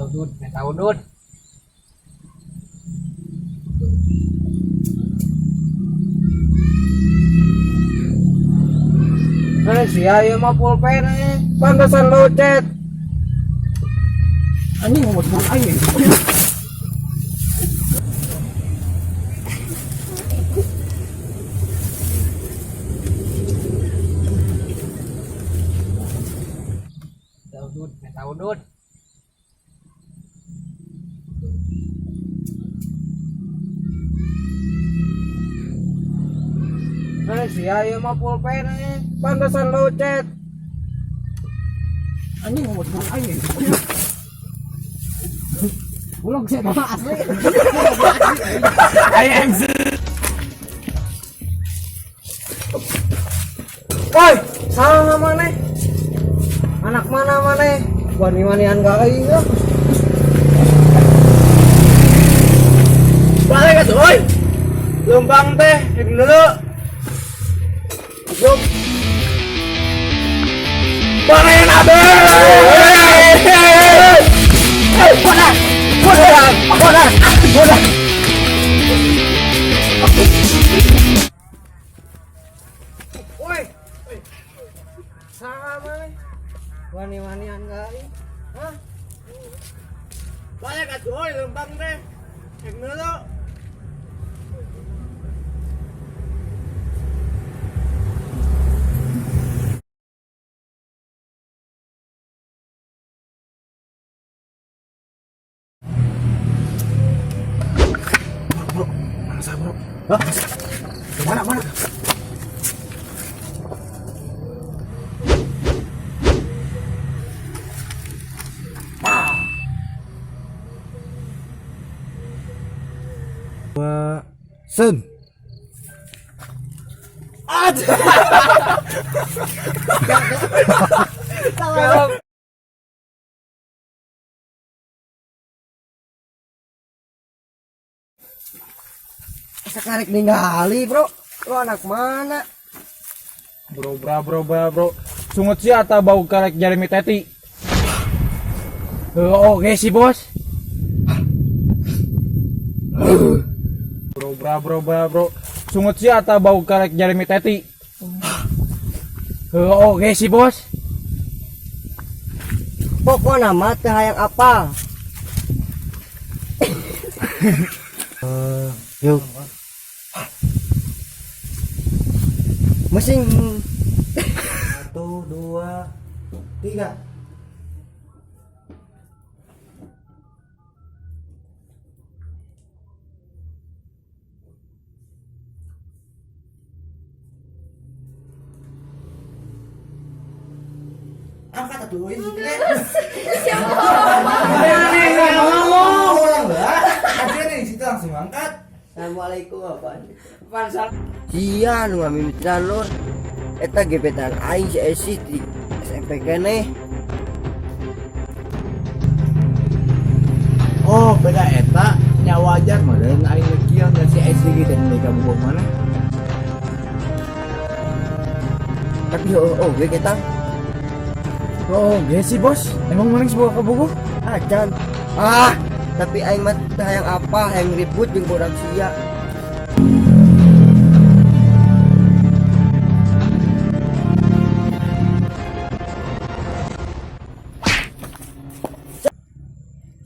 Udud, minta udud. Mana sia ieu mah pulpen eh. Pantesan locet. Anjing ngomong sama aing. Minta udud, minta udud. Mana sia ieu mah pulpen eh. Pantesan locet. Anjing ngomong sama aing. Ulog sih nama asli. IMC. Woi, salah maneh. Anak mana maneh? Wani-wanian ka aing ah. Balik atuh euy. Leumpang teh rek dulu. Goblok. Balen abe. Bola. Bola. Bola. Bola. Woi. Salah maneh. Wani-wanian ka aing. Hah? Balik atuh euy leumpang teh. Rek dulu. Bro, mana saya bro? Hah? Mana mana? Sen. Sekarang ningali, Bro. Lo anak mana? Bro, bro, bro, bro, bro. Sungut sih atau bau karek Jeremy Teti? Oke sih bos. Bro, bro, bro, bro, bro. Sungut sih atau bau karek Jeremy Teti? Oke sih bos. Pokoknya mah teu hayang apa. Yuk. Mesin. 1, 2, 3. Angkat atuh ini. Ngomong lah. Akhirnya di situ langsung angkat. Assalamualaikum apaan? Iya nu ngamimitinan lur. Eta gebetan aing si Esi di SMP keneh. Oh, beda eta nya wajar mah dan aing lekian dan si Esi gitu dan mereka bubuh mana? Tapi oh oh gue kita Oh, iya sih bos. Emang mending sebuah kebuku? acan. Ah, tapi aing mah teu hayang apa, hayang ribut jeung budak sia.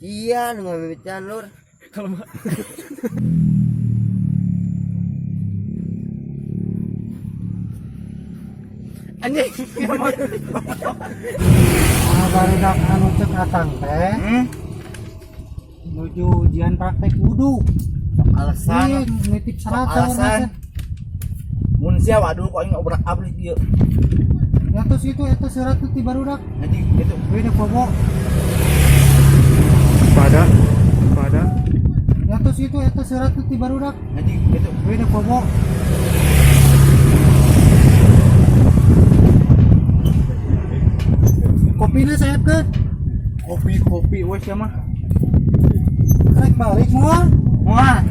Iya, nu ngamimitinan lur. Anjing. Barudak anu cek atang teh menuju ujian praktek wudu. Alasan. Ih, nitip syarat Alasan. Mun sia waduh kok aing obrak abrik ieu. Ya terus itu eta surat tuh ti barudak. Anjing itu. Wih, da komo. Pada pada Ya terus itu eta surat tuh ti barudak. anjing itu. Wih, da komo. Kopina sayapkeun. Kopi-kopi wes ya mah. Rek balik moal. Wah.